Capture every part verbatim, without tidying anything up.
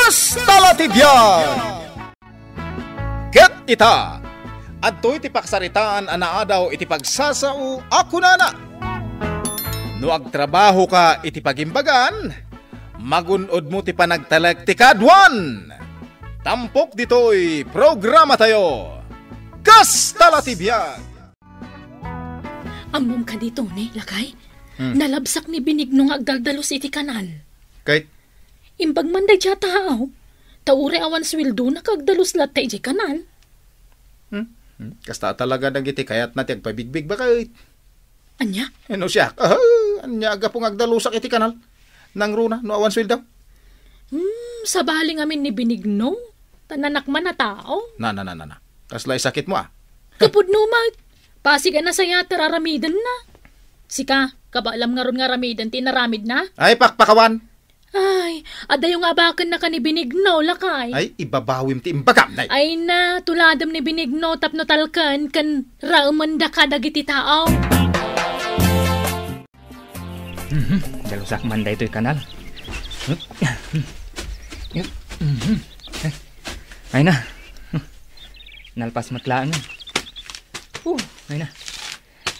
Kasta la ti biag! Ket ita, adtoy ti paksaritaan a naadaw iti pagsasao a kunana, "No agtrabahoka iti pagimbagan, magun-odmo ti panagtalek ti kaaduan." Tampok ditoy programatayo, Kasta la ti biag! Ammom kadi, Tony, lakay? Hmm. Nalabsak ni Benigno nga agdaldalus iti kanal. Ket? Imbag man daydiay a tao, ta uray awan suweldona ket agdalus latta idiay kanal. Hmm? Hmm? Kasta talaga dagiti kayatna ti agpabigbig, baket. Ania? Ano siya? Ah, ania, gapu nga agdalusak iti kanal? Nangruna, no awan suweldo? Hmm, sabali ngamin ni Benigno. Ta nanakman a tao. Na, na, na, na, na. Kasla isakitmo, ah. Kapudno met. Pasig a nasayaat ti aramidenna. Sika, kabaelam ngarud nga aramiden ti inaramidna? Ay, pakpakawan! Ay, adayo nga abakennaka ni Benigno, lakay. Ay, ibabawim ti imbagam, nay. Ay na, tuladem ni Benigno tapno talken ken raemenda kadagiti tao. Mhm, dalusak man daytoy kanal. Mhm. Ay na. Nalpas met laeng. Uh, ay na.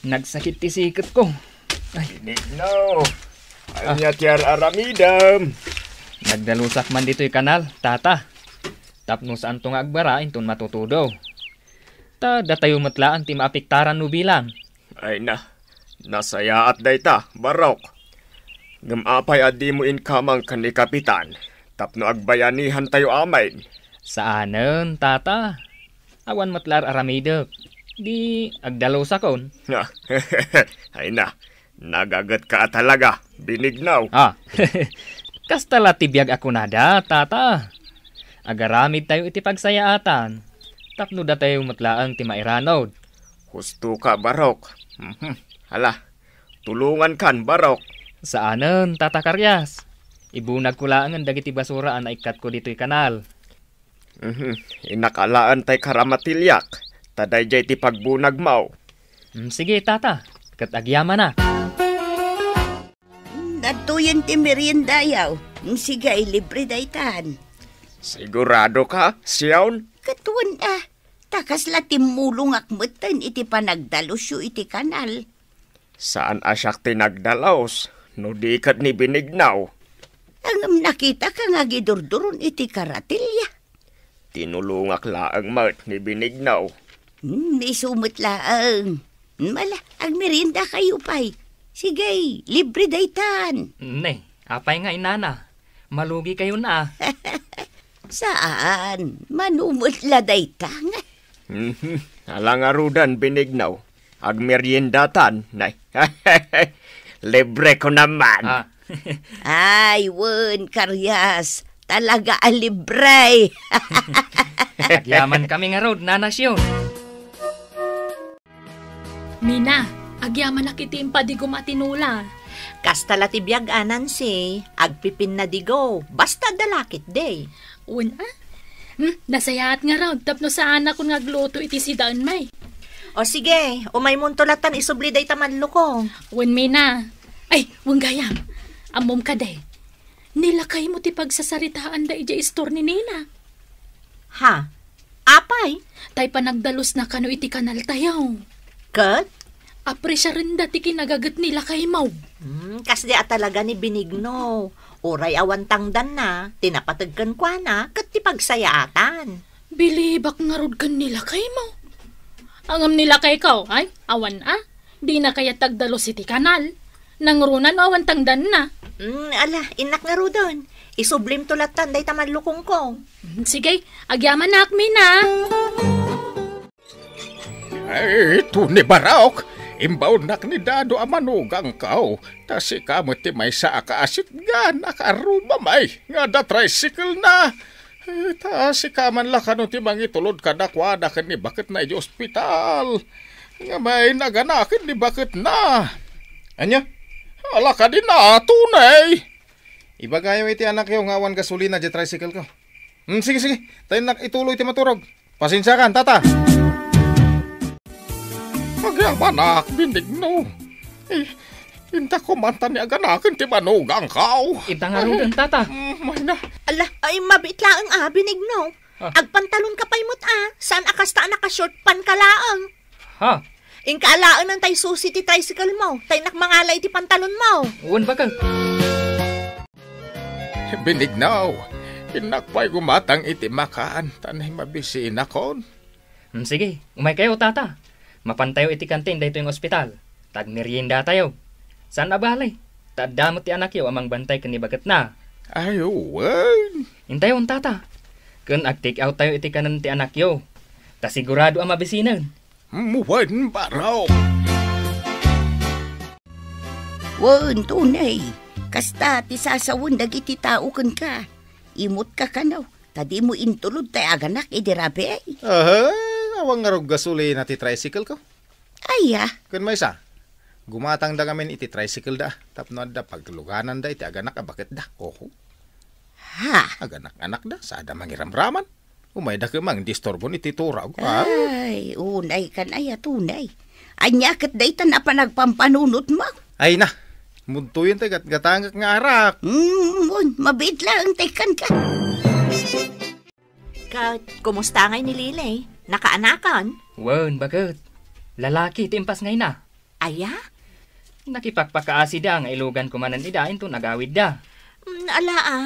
Nagsakit ti siketko. Ay. Benigno, ania ti ar-aramidem? Nagdalusak man ditoy kanal, tata. Tapno saanto nga agbara inton matutudo. Ta datayo met laeng ti maapektaran no bilang. Ay na, nasayaat dayta, Barok. Ngem apay a dimo inkamang ken ni Kapitan tapno agbayanihantayo amin? Saanen, tata. Awan met la ar-aramidek. Di agdalusakon. Ay na, nagagetka a talaga, Benigno. Ah, kasta la ti biag a kunada, tata. Agaramidtayo iti pagsayaatan, tapno datayo met laeng ti mairanod. Husto ka, Barok. Mhm. Hala, tulongankan, Barok. Saanen, Tata Karias. Ibunagko laengen dagiti basura a naikkatko ditoy kanal. Mhm. Inakalaen tay karamatiliak, ta daydiay ti pagbunagmo. Mm, sige, tata. Ket agyamanak. Adtoyen ti meriendayo. Mm, sige, libre daytan. Sigurado ka, Sion? Ket wen a, ta kasla timmulongak metten iti panagdalusyo iti kanal. Saan a siak ti nagdalus, no di ket ni Benigno. Ngem nakitaka nga agidurduron iti karatelya. Tinulongak laeng met ni Benigno. Hmm, isu met laeng. Hmm, ala, agmeriendakayo pay. Sige, libre daytan. Ne, apay nga inana? Malugikayon a. Saan, mano met la dayta nga. Mhm. Ala ngaruden, Benigno. Agmeriendatan, nay. Libre ko naman. Ah. Ay, wen, Karias. Talaga a libre. Agyaman kami ngarud, Nana Sio. Mina, agyamanak iti impadigom a tinola. Kasta la ti biag a, Nancy, agpipinna digo, basta adda laketdi. Wen a? Hmm, nasayaat ngarud, tapno saanakon nga agluto iti sidaen, may. O sige, umaymonto latan isubli dayta mallukong. Wen, Mina. Ay, wen gayam. Ammom kadi. Ni lakaymo ti pagsasaritaanda idiay istor ni Nina. Ha? Apay? Tay panagdalusna kano iti kanaltayo. Ket? Apresiarenda ti kinagaget ni lakaymo. Hmm, kasdi a talaga ni Benigno. Uray awan tangdanna, ti napateg kenkuana, ket ti pagsayaatan. Bilibak ngarud ken ni lakaymo. Ngem ni lakayko, ay, awan a. Dina kayat agdalus iti kanal. Nangruna no awan tangdanna. Mm, ala, innak ngaruden. Isublimto latan dayta mallukongko. Mm, sige, agyamanak, Mina. Ay, Tony Barok, imbaonnak ni Dado a manugangko. Ta sika met ti maysa a kaasitgan a karrubam, ay, nga adda tricycle na. Eh, ta sika man la kano ti mangitulod kadakuada ken ni baketna idiay ospital. Ngem ay naganaken ni baketna. Ania? Ala kadi na, Tony. Ibagayo iti anakyo nga awan gasolina diay tricycle ko. Hmm, sige, sige. Tayo nak ituloy ti maturog. Pasensiakan, tata. Agyamanak, Benigno. Eh, Inta ko man ta ni aganaken ti manugangko. Inta ngaruden, tata. Mm, mayna. Ala, ay, mabiit laeng a, Benigno. Ah. Agpantalon ka pay met a, saan a kasta a naka-short pant ka laeng. Ha? Inka alaenan tay susi ti tricycle mo, ta innak mangala iti pantalon mo. Wen, baket. Benigno, innak pay gumatang iti makan, ta nay mabisinakon. Hmm, sige, umaykayo, tata. Mapantayo iti kantin daytoy nga ospital. Tagmeriendatayo. Saan a bale? Ta adda met ti anakyo a mangbantay ken ni baketna. Ay, wen. Intayon, tata. Ken ag-take out tayo iti kanen ti anakyo. Ta sigurado a mabisinen. Wen, barok. Wen, Tunay. Kasta ti sasawen dagiti tao kenka. Imutka kano, ta dimo intulod tay aganak idi rabii. Aha, awan ngarud gasolina ti tricycle ko. Aya? Ken maysa, gumatangda ngamin iti tricycle da, tapno adda paglugananda iti aganak a baketda. Oho. Ha? Aganak-anakda, sada mangiramraman. Umayda ket mangdisturbon iti turog, ha? Ay, unay kan aya, Tunay. Ania ket dayta a panagpampanunotmo? Ay na, mudtoyen tay gatgatangek nga arak. Mm, wen, mabiit laeng tay kanka. Ket, kumusta ngay ni Lily? Nakaanakan? Wen, baket. Lalaki ti impasngayna. Aya? Nakipakpakaasida nga iluganko manen ida inton agawidda. Mm, ala a,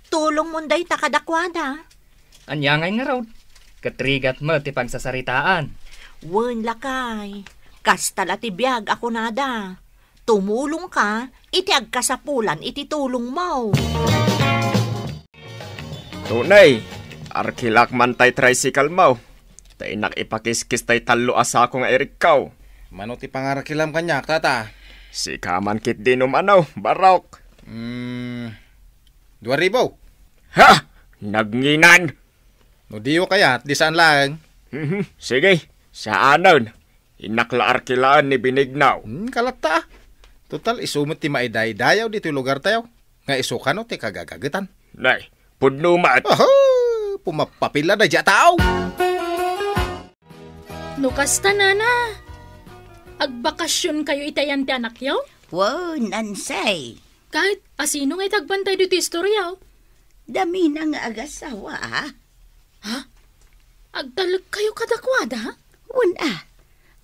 tulongmon dayta kadakuada. Ania ngay ngarud? Ket rigat met ti pagsasaritaan. Wen, lakay. Kasta la ti biag a kunada. Tumulongka iti agkasapulan iti tulongmo. Tunay, arkilak man tay tricycle mo. Ta innak ipakiskis tay tallo a sako nga irikko. Mano ti pangarkilam kaniak, tata? Sika man ketdi no mano, barok. Hmm, dua ribu. Ha? Nagnginan? No diyo kayat, di saan laeng. Mhm, sige, saanen. Innak la arkilaen ni Benigno. Hmm, kalatta, ah. Total, isu met ti maidaydayaw ditoy lugartayo. Nga isu kano ti kagagagetan. Nay, pudno met. Aha, pumapapila daydi a tao. No kasta, nana, agbakasionkayo iti ayan ti anakyo? Wen, Nansay. Ket, asino nga iti agbantay ditoy istorya? Damina nga agasawa, a. Ha? Agtalekkayo kadakuada? Wen a.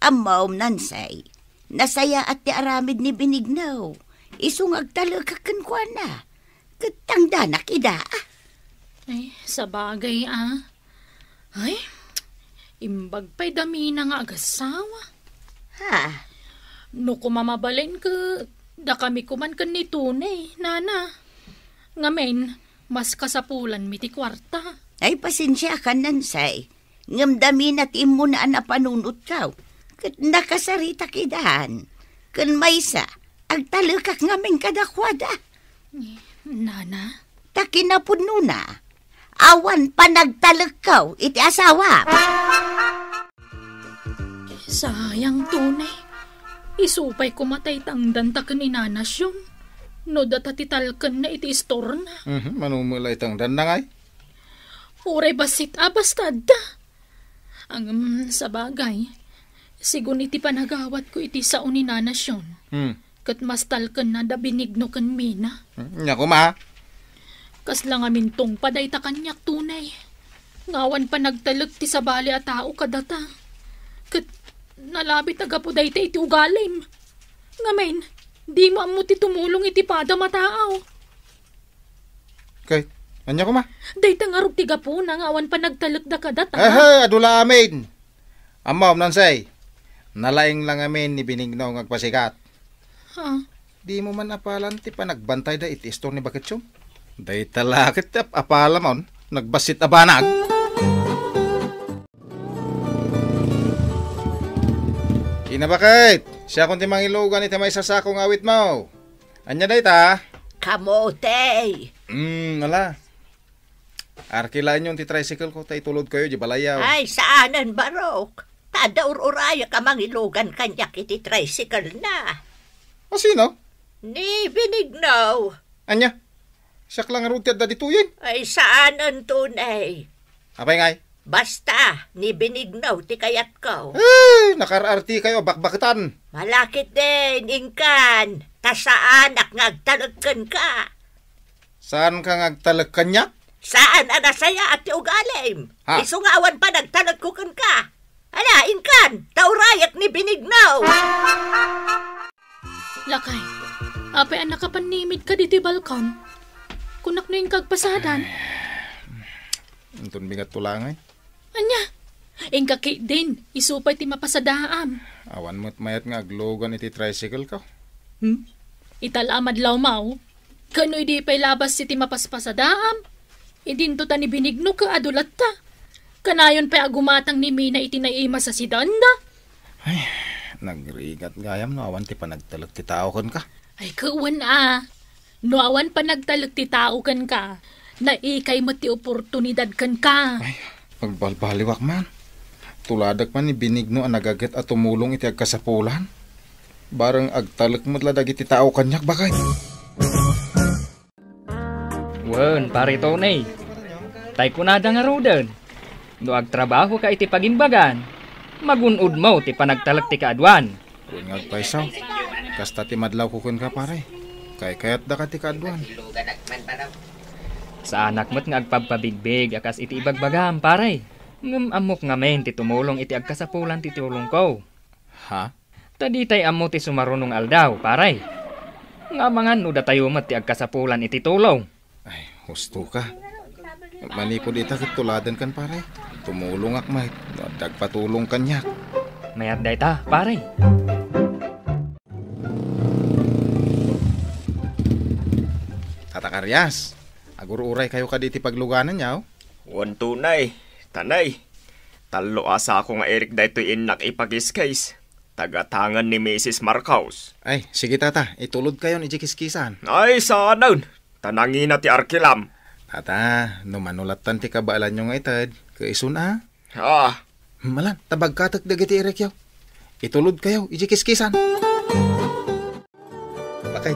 Ammom, Nansay, nasayaat ti aramid ni Benigno. Isu nga agtalekak kenkuana. Ket tangdanak ida, a. Ay, sabagay, a. Ay, imbag pay damina nga agasawa. Ha? No koma mabalin ket dakami koman ken ni Tony, nana. Ngamin, mas kasapulanmi ti kuarta. Ay, pasensiakan, Nansay. Ngem damina ti immuna a napanunotko. Ket nakasaritak idan. Ken maysa, agtalekak ngamin kadakuada. Eh, nana? Ta kinapudnona, awan panagtalekko iti asawa. Sayang, Tony. Isu pay koma tay tangdanta ken ni Nana Siom. No data ti talkenna iti istorna. Mhm, mano met la itangdanna ngay? Uray bassit a basta adda. Ngem, sabagay, sigun iti panagawatko iti sao ni Nana Siom. Hmm. Ket mas talkenna da Benigno ken Mina. Hmm, nia koma. Kasla ngamin tungpa dayta kaniak, Tony. Nga awan panagtalek ti sabali a tao kadata. Ket nalabit a gapu dayta iti ugalim. Ngamin, dimo ammo ti tumulong iti padam a tao. Ket, ania koma? Dayta ngarud ti gapuna nga awan panagtalekda kadata. Aha, adu la amin. Ammom, Nansay, nalaing la ngamin ni Benigno nga agpasikat. Ha? Dimo man apalan ti panagbantayda iti istor ni Baketyo? Dayta la ket ti ap-, apalamon, nagbassit a banag. Ina Baket, siakon ti mangilugan iti maysa a sako nga awitmo. Ania dayta? Kamote. Mm, ala. Arkilaenyon ti tricycle ko, ta itulodkayo di balayyo. Ay, saanen, barok. Ta adda ur-urayak a mangilugan kaniak iti tricycle na. Asino? Ni Benigno. Ania? Siak la ngarud ti adda ditoyen? Ay, saanen, Tony. Apay ngay? Basta, ni Benigno ti kayatko. Eh, nakaar-artikayo a bakbaketan. Malakit din, inkan. Ta saanak nga agtalek kenka. Saanka nga agtalek kaniak? Saan a nasayaat ti ugalim. Ha? Isu nga awan panagtalekko kenka. Ala, inkan, ta urayek ni Benigno. Lakay, apay a nakapannimidka ditoy balkon? Kunak no inka agpasadan. Inton bingat tulangay. Ania? Inka ketdin, isu pay ti mapasadaam. Awan met mayat nga aglugan iti tricycle ko. Hmm? Ita la a madlawmaw, ken no idi pay labas iti mapaspasadaam, idinto ta ni Benigno ket adu latta. Kanayon pay a gumatang ni Mina iti naimas a sedan da. Ay, nagrigat gayam no awan ti panagtalek ti tao kenka. Ay, ket wen a. No awan panagtalek ti tao kenka, naikay met ti oportunidad kenka. Ay, agbalbaliwak man. Tuladek man ni Benigno a nagaget a tumulong iti agkasapulan. Bareng agtalek met la dagiti tao kaniak, bakay. Wen, Pare Tony. Tay kunada ngaruden, no agtrabahoka iti pagimbagan, magun-odmo ti panagtalek ti kaaduan. Wen nga agpayso. Kasta ti madlawko kenka, pare. Kaykayatdaka ti kaaduan. Saanak met nga agpabpabigbig a kas iti ibagbagam, pare. Ngem ammok ngamin ti tumulong iti agkasapulan ti tulongko. Ha? Ta ditay ammo ti sumaruno nga aldaw, pare. Nga amangan no datayo met ti agkasapulan iti tulong. Ay, husto ka. Manipud ita ket tuladenkan, pare. Tumulongak met no adda agpatulong kaniak. Mayat dayta, pare. Tata Karias, agur-uraykayo kadi iti paglugananyo? Wen, Tony, Tanay. Tallo a sako nga irik daytoy innak ipakiskis. Tagatangan ni Misis Marcos. Ay, sige, tata, itulodkayon idiay kiskisan. Ay, saanen. Ta nangina ti arkilam. Tata, no mano lattan ti kabaelanyo nga ited, ket isun a? Ah. Malan, ta bagkatek dagiti irikyo. Itulodkayo idiay kiskisan. Bakay,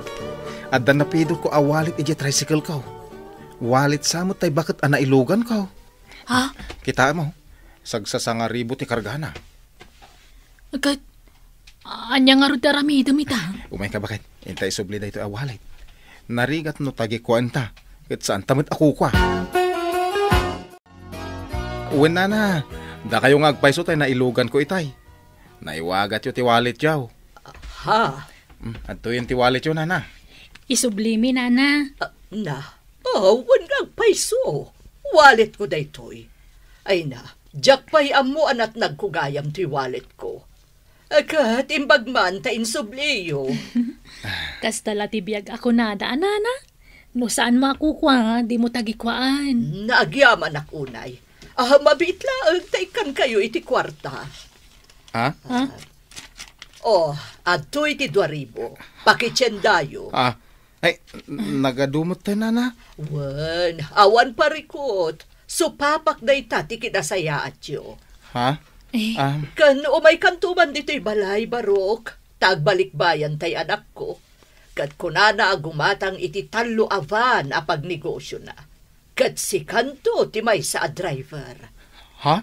adda napidotko a wallet idiay tricycle ko. Wallet sa met tay baket a nailugan ko. Ha? Kitaem, sagsasangaribu ti kargana. Ket, ania ngarud ti aramidem ita? Umayka, baket. Inta isubli daytoy a wallet. Narigat no tagikuaenta, ket saanta met a kukua. Wen, nana, dakayo nga agpayso tay nailuganko itay. Naiwagatyo ti walletyo. Ha? Mm, adtoyen ti walletyo, nana. Isublimi, nana. Ah, na. Oh, wen nga agpayso. Walletko daytoy. Ay na, diak pay ammo a natnagko gayam toy walletko. Ket imbag man ta insubliyo. Kasta la ti biag a kunada a, nana. No saanmo a kukua, dimo tagikuaan. Nagyamanak unay. Ah, mabiit laeng ta ikkankayo iti kuarta. Ha? Ha? Oh, adtoy ti dua ribu. Pakitiendayo. Ah, ay, n-, nagadu met tay, nana? Wen, awan parikut. Supapak dayta ti kinasayaatyo. Ha? Eh. Ah. Ken umaykanto man ditoy balay, Barok, ta agbalikbayan tay anakko. Ket kunana a gumatang iti tallo a van a pagnegosiona. Ket sikanto ti maysa a driver. Ha?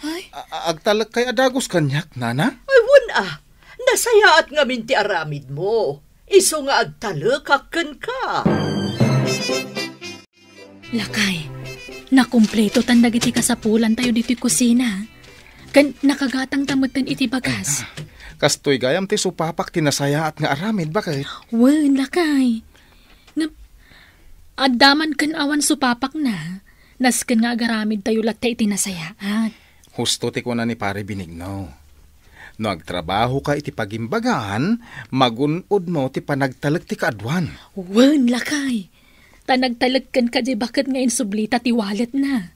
Ay. A-, a-, agtalekkay a dagus kaniak, nana? Ay, wen a. Nasayaat ngamin ti aramidmo. Isu nga agtalekak kenka. Lakay, nakumpleto tan dagiti kasapulantayo ditoy kusina. Ken nakagatangta metten iti bagas. Ay, ah, kastoy gayam ti supapak ti nasayaat nga aramid, baket? Wen, lakay. Ngem, adda man ken awan supapakna, nasken nga agaramidtayo latta iti nasayaat. Husto ti kuna ni Pare Benigno. No agtrabahoka iti pagimbagan, magun-odmo ti panagtalek ti kaaduan. Wen, lakay. Ta nagtalek kenka diay baket nga insublita ti walletna.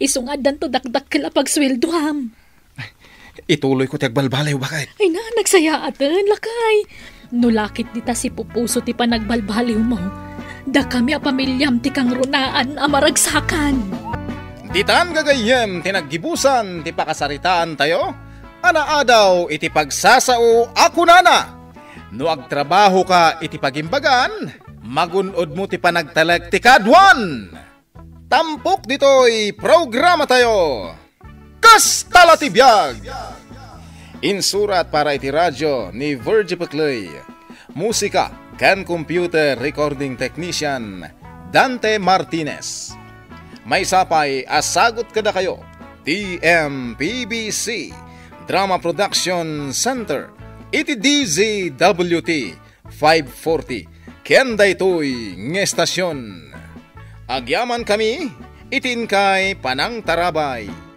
Isu nga addanto dakdakkel a pagsueldoam. Ituloyko ti agbalbaliw, baket. Ay na, nagsayaaten, lakay. No lakit dita sipupuso ti panagbalbaliwmo, dakami a pamiliam ti kangrunaan a maragsakan. Ditan gagayyem ti naggibusan ti pakasaritaantayo, a naadaw iti pagsasao a kunana, no agtrabahoka iti pagimbagan, magun-odmo ti panagtalek ti kaaduan. Tampok ditoy programatayo, Kasta la ti Biag! Insurat para iti radio ni Virgie Pecley. Musika, ken computer recording technician Dante Martinez. Maysa pay a sagut kadakayo ti M P B C Drama Production Center iti D Z W T five forty ken daytoy nga estasion. Agyaman kami iti inkay panangtarabay.